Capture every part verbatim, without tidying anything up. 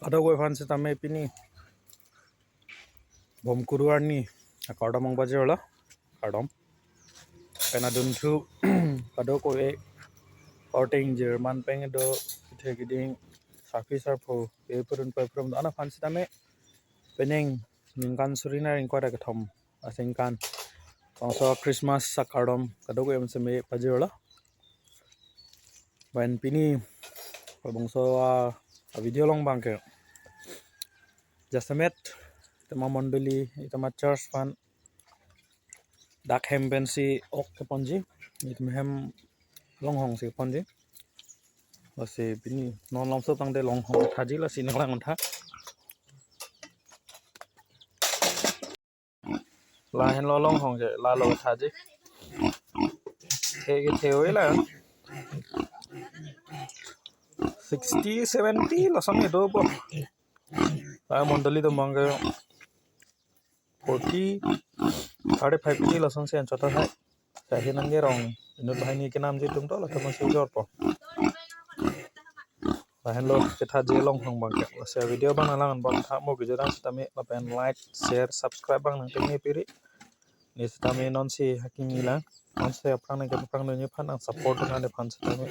Kadokave aphan sitame pini Bhomkuru arni akardom nangpajirlo, kardom. Pen adunthu kadokave korte ingjir man pen kedo kethe keding, sarpi sarpo, e purun pe purun ana aphan sitame penang ningkan suri na ingkoi ra kethom aningkan bangso Christmas akardom kadokave aphan sitame pajirlo. Pen pini bangso a, a video along abangke jasemet tema mondoli, tema church aphan dak hem pensi ok keponji, itum hem longhong si ponji. Lasi pini non longso tangte longhong thaji, lasi nanglang tha. Lahenlo longhong ke, lalo thaji. The kethe oi la sixty, seventy lason kedopo. La mondoli atum abangke forty, thirty-five kg lason si anchot athai. Kahin nangkerong inut banghini kenamji atum to latum si jorpo. Lahenlo kethaji longhong abangke. Lasi video abang nanglang bon tha, mo video dang sitame lapen like, share, subscribe abang nangtengne piri. Ne sitame nonsi hakimi lang, nonsi aphrang nangkephrang dunji aphan nang support nang aphan sitame.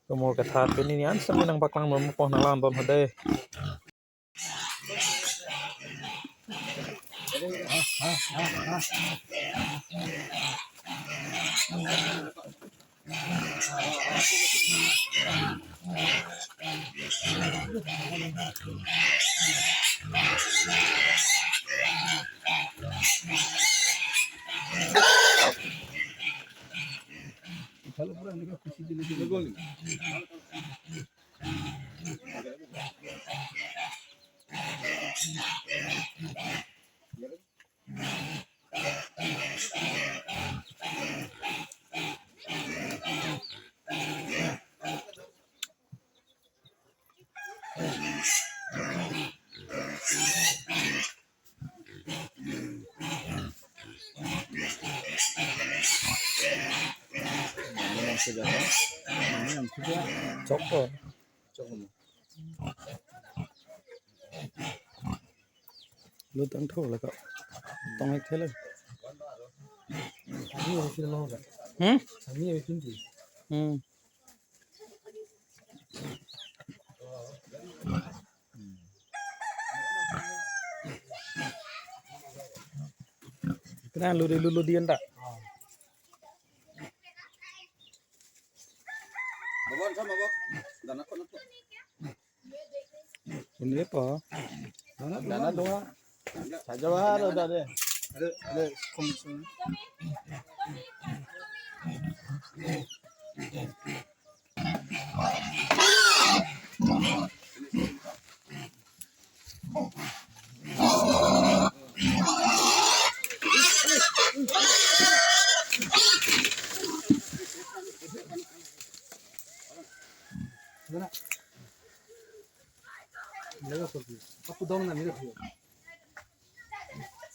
Mo ketha pini ni an sitame nangpaklang bompo, nanglang bompo dei. Chok ko. Lut angtho laka. Tong ek thelo. Hmm? Hmm. Kena luri lulu dian tak? Babon sama, Bok. Dana kono to. Ini apa? Dana dua. Saja wah, ada, ada. Ada, ada, kung, kung.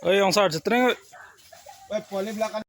Oi, ongsar, jetreng, oi. Oi, poli belakang.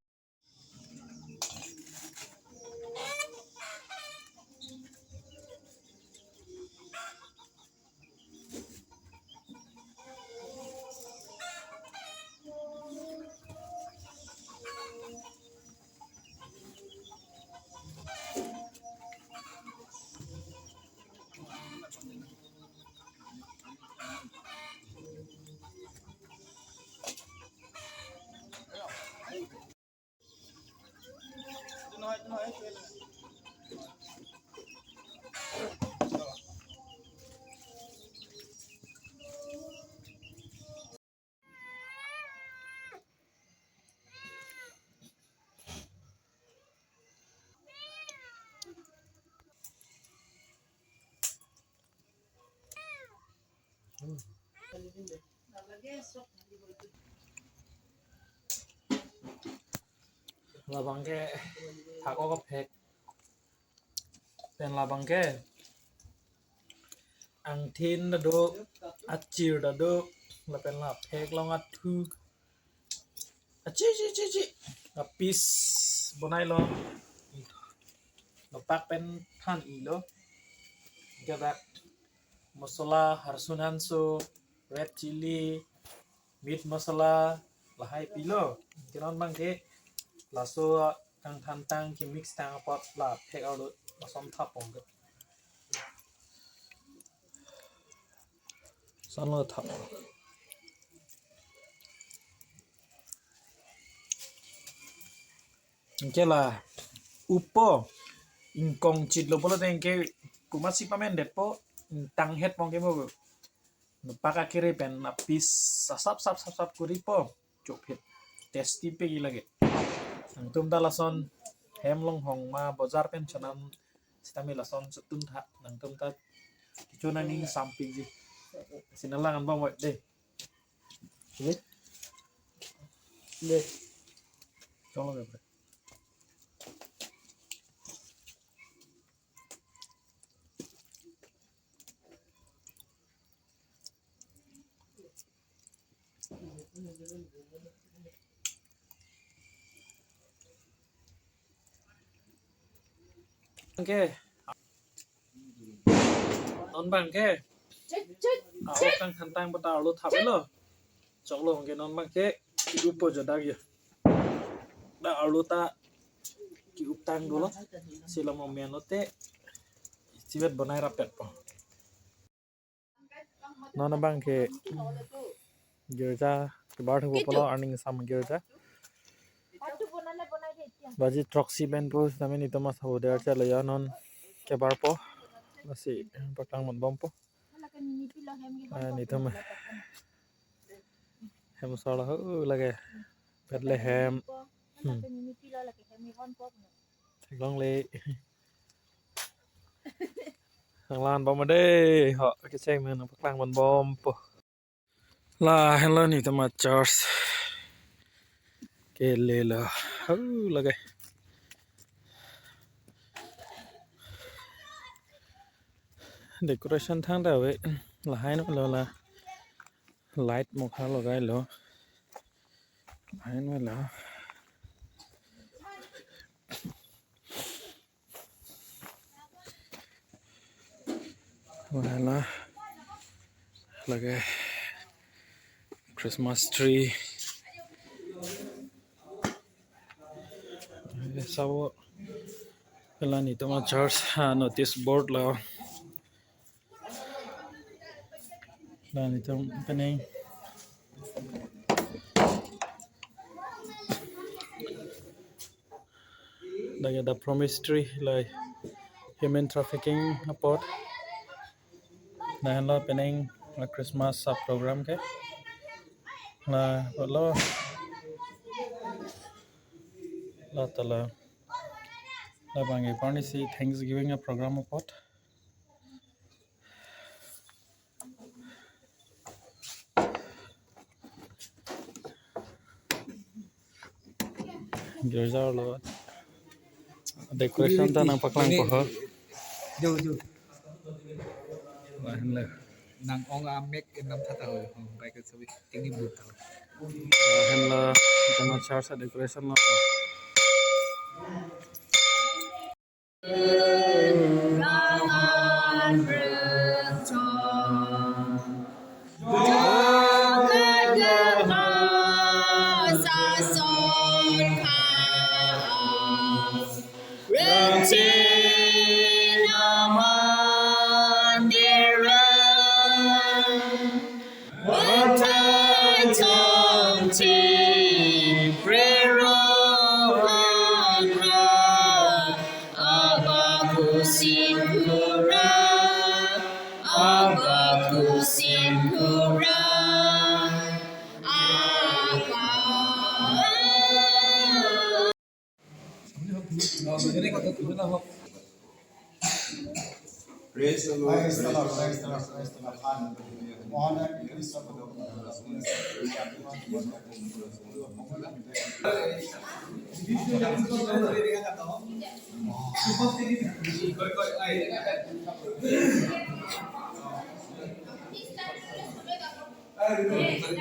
Labang ke thak-ok kaphek. Pen labang ke angthin ta do, achir ta do, lapen la phek along athu. Achi, chi, chi, chi. Apis bonai lo. Lapak pen than-ilo. Jadak Masala, harsun hanso, red chilli, meat masala, lahai pilo. Ke non abang ke laso kangthantang kemix tang apot la phek arlo lason thap pon ke. Lason lo thap. Anke la upo ingkong chitlo pulote anke komatsi pamendetpo, ingtang het pon ke mo. Nopak akere pen a-piece asap sap sap sap koripo. Chop het. Tasty pegi lake. Nangtum ta lason hem longhong ma bojar pen chonam sitame lason chotun tha. Nangtum ta kichun aning sampik ji. Sinalang anbom dei. Ini? Dei. Cholo ke, bre. Anke. Non abang ke. Ako kangthantang pata arlo thaplo. Choklo anke non abang ke ki-upo jodak ya. Da arlo ta ki-up tang dolo. Sila mo men lote. Chivet bonai rapetpo. Non abang ke girja kebar thupo pulo, arni kesam girja. Baji throksi pen pu sitame netum asabo der chalo ya, non kebarpo. Lasi paklang mon bompo. Ah, netum hem solo ho lake Bethlehem. Hmm. Theklongle. Nanglang bom dei, ho kecheng nang paklang mon bompo. Lahenlo netum a-church. Kelelo. Ho lake. Decoration thangta ave. Lahai no lo la. Light mokha logai lo. Lahai no lo. Wala lake Christmas tree. Sabo la netum a-church, ah, notice board lo. La netum pening. Lake The Promise Tree, la human trafficking apot. Lahenlo pening la Christmas sap program ke. La lo. La tala. Labang ke parni si Thanksgiving a-program apot. Girja lo. Decoration ta nangpaklangpo ho. Jo, jo. Lahenlo. Nang-ong amek enam thata ho. Baik sabi tinggi buta. Lahenlo. Jama church decoration lo. Praise the Lord. Praise the Lord. Praise the Lord. Praise the Lord. Hallelujah.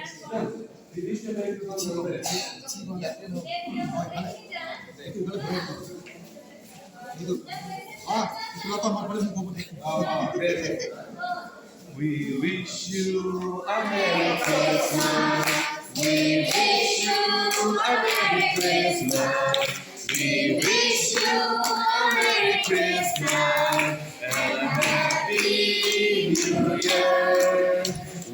We wish you a Merry Christmas. We wish you a Merry Christmas. We wish you a Merry Christmas and a Happy New Year.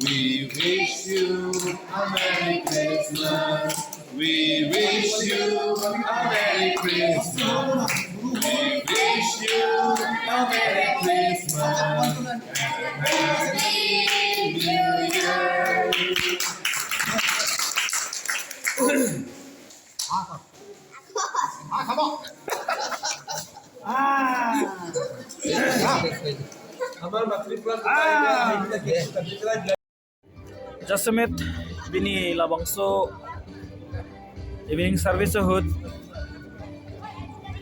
We wish you a Merry Christmas. We wish you a Merry Christmas. We wish you a Merry Christmas and a Happy New Year. Jasemet pini labangso evening service ahut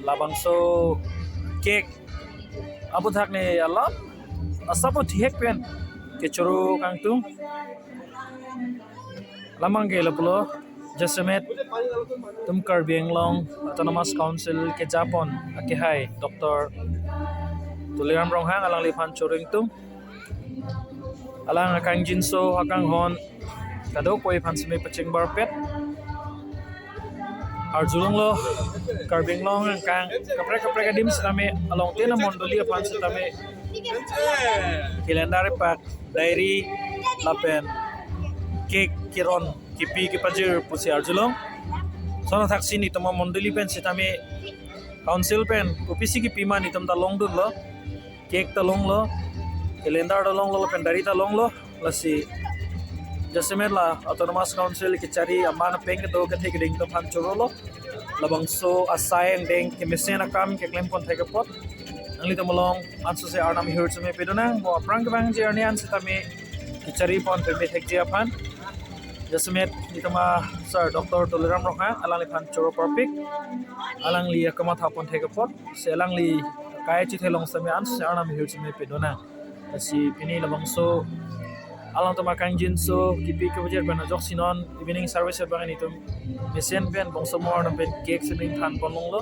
labangso cake aputhak ne alam asap athihek pen kechoro kangtung. Lamang ke lapulo, jasemet itum Karbi Anglong Autonomous Council kejapon akehai Doctor Tuliram Ronghang alangliphan choro ingtung. Alang akangjinso akanghon kadokave aphan seme pachingbarpet. Arjulonglo Karbi Anglong angkang kaprek kaprek adim sitame along tena mondoli aphan sitame calendar pak, diary lapen cake keron kipi kepajir pusi arjulong. Lason athaksi netum amondoli pen sitame council pen kopisi kipi ma netum ta longdunlo, cake ta longlo, calendar ta longlo lapen diary ta longlo. Lasi jasemet la Autonomous Council kechari aman apeng kedo kethe keding atum aphan chorolo. Labangso asai angdeng kemesen akam keklempon thek apot nanglitum along ansose arnam ahirjume pedonang. Mo aphrang kevangji arni an sitame kecharipon peme thekji aphan jasemet netum a sir Doctor Tuliram Ronghang alangliphan choro parpik, alangli akam athapon thek apot, si alangli akai chethelong sitame ansose arnam ahirjume pedonang. Lasi pini labangso alangtum akangjinso kipi kepajir pen ajoksi non evening service abang netum mesen pen bangso amor pen cake sitame thanpon longlo.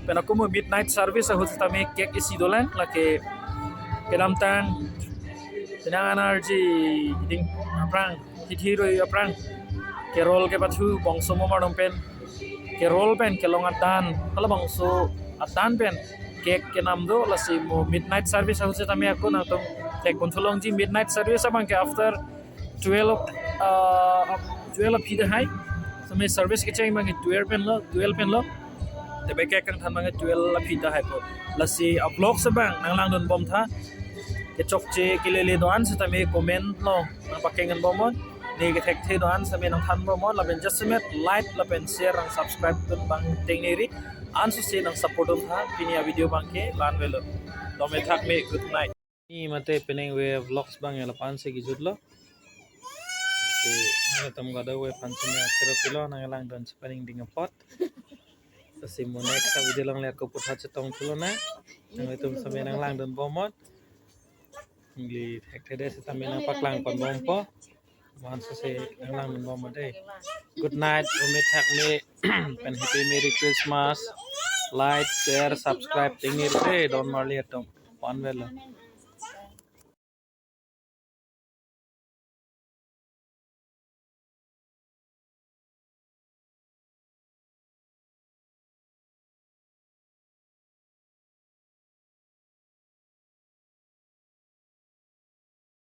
Pen ako mo midnight service ahut sitame cake isi dolang, lake kedamtang penang anarji ding aphrang, hithi roi aphrang kerol kepathu bangso amor pen kerol pen kelong atan, halabangso atan pen cake kenam do. Lasi mo midnight service ahut sitame ako nangtum thekpon thulongji. Midnight service abang ke after twelve, uh, twelve aphi tahai. Sitame service kecheng abang ke twelve pen lo, twelve pen lo. Tebe cake kangthan abang ke twelve aphi tahai po. Lasi a vlogs abang nanglangdun bomtha. Kechokche kelele do-an sitame comment lo nangpakeng bomnon. Ne kethekthe do-an sitame nangthan bomnon. Lapen jasemet like lapen share nang subscribe dun abang tengneri. Ansose nang support duntha. Pini avideo abang ke la-an avelo. Dome thakme, good night. Pini mate penang ave vlogs abang ke la-an si kejutlo. Si nangtum kadokave aphan sitame akhir pilo nanglangdun chepaningding apot. Lasi mo next avideo along le ako puthot chetong thulonang. Nanglitum sitame nanglangdun bomnon. Neli thekthede sitame nangpaklangpon bompo. Mo ansose nanglangdun bomnon dei. Good night, dome thakme, pen Happy Merry Christmas. Like, share, subscribe tengneri dei, don marli atum. Pon avelo.